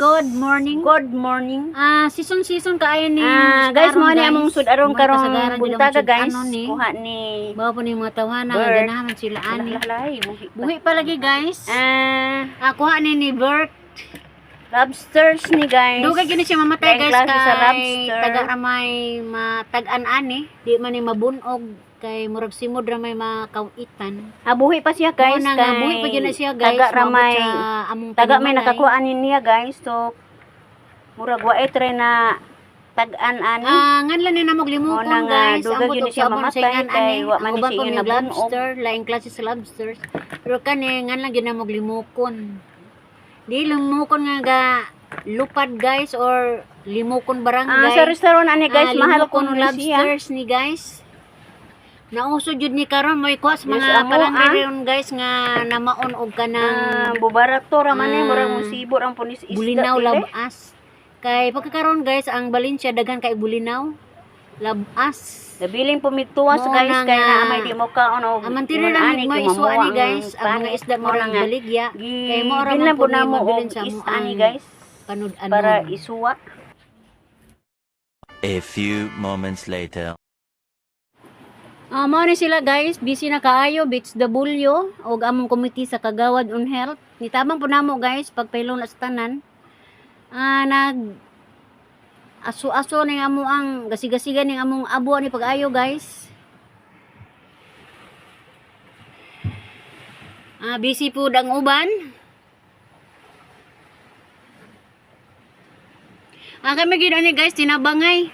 Good morning. Good morning. Ah, season season kaayo ni Ah, guys, karon, mo ni among sud-aron Mga karong kasagaran jud among buntaga, guys. sud-anon ni. Kuha ni Bawa po ni mga tawana nga Bert. ganahan man sila ani. Lalay, buhi pa. Buhi pa lagi, guys. Ah, Ah, kuha ni Bert. Lobsters ni, guys. Dugay gini siya mamatay, Laing guys, klase sa kay lobster. taga ra may matag-an ani, di man ni mabunog kay murag simod ra may makawitan. Ah, buhi pa siya, guys. Mao na nga, Kay buhi pa gyud na siya, guys. taga ra Moabot may sa among taga may panimalay. nakakuha ni niya, guys. So murag wa tre na tag-an ani. Ah, nganlan ni namog limukon, Mao na nga, guys. dugay Ambot gyud og ni siya sabon sa mamatay ingan kay ani. wa man Ang ni uban siya po ingon may nabunog. lobster, laing klase sa lobsters. Pero kani nganlan gyud namog limukon. Di limukon nga ga lupad, guys, or limukon barangay. Ah, sa restaurant ani, guys, Ah, mahal limukon kuno ni siya. lobsters ni, guys. Nauso jud ni karon may kuha sa Yes, mga amo, palangre ron, guys, nga namaon og kanang Ah, bubarato ra man eh, Ah, murag musibo ra po ni sa isda. Bulinaw Pile. labas. Kay pagkakaroon, guys, ang Valencia daghan kay bulinaw labas. Nabiling pumigtuwas, Mao guys, na kay nga. naa may di mo kaon og Ang mantiri ingon ra ani, mig kay maisuan mamuha ni, ang guys, ang mga panit. isda mo Mao na ra nga, baligya. Kay mo ra gibilhan man po pud ni namo mabilin og sa isda amuang ani, guys, panud-anon. para isuwa. A few moments later. Ah, mao ni sila, guys, busy na kaayo Beach W og among committee sa Kagawad on Health. Nitabang po namo, guys, pagpahilom na sa tanan. Ah, nag aso-aso ning amo ang gasigasigan ning among abo ni pag-ayo, guys. Ah, busy po ang uban. Ah, kami gyud ani, guys, tinabangay.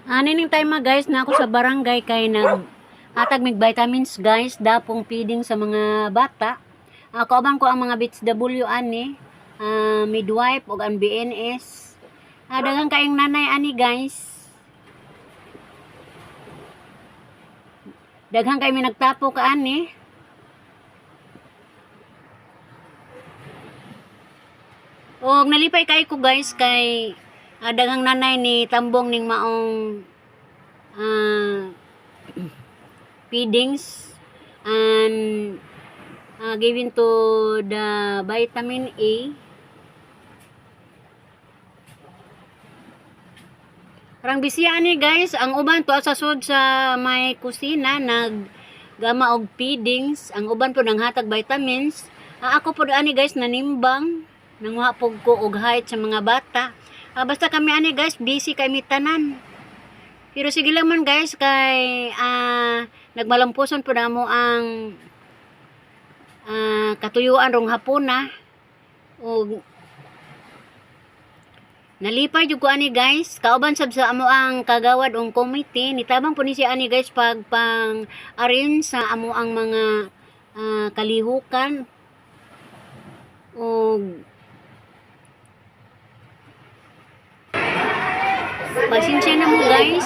Ani ning time ma, guys, na ako sa barangay kay nag hatag mig vitamins, guys, dapong feeding sa mga bata. Kauban ko ang mga Bits W ani, midwife ug ang BNS. Ah, daghan kaayong nanay ani, guys. Daghan kay mi nagtapo ka ani. Og nalipay kay ko, guys, kay daghang nanay ni tambong ning maong feedings and given to the vitamin A. Parang busy ani, guys, ang uban tuwa sa sud sa may kusina nag gama og feedings, ang uban po nang hatag vitamins. Ah, ako po ani, guys, nanimbang nanguha pug ko og height sa mga bata. Ah, basta kami ani, guys, busy kami tanan. Pero sige lang man, guys, kay nagmalampuson po na mo ang katuyuan rong hapuna. Og nalipay jud ko ani, guys. Kauban sab sa amo ang kagawad ong committee. Nitabang po ni siya ani, guys, pag pang arin sa amo ang mga kalihukan. Og pasensya na mo, guys.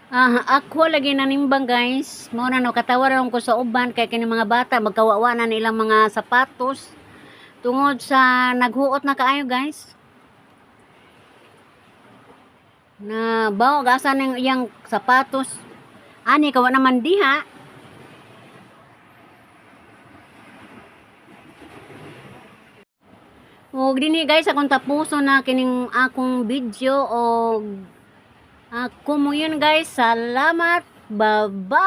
Ah, ako lagi nanimbang, guys. Mao na no katawa ra ko sa uban kay kini mga bata magkawawa na nilang mga sapatos tungod sa naghuot na kaayo, guys. Na bawo gasa ng iyang sapatos. Ani kawa naman diha. Og dinhi, guys, akong tapuso na kining akong video og ako mo yun, guys. Salamat. Bye-bye.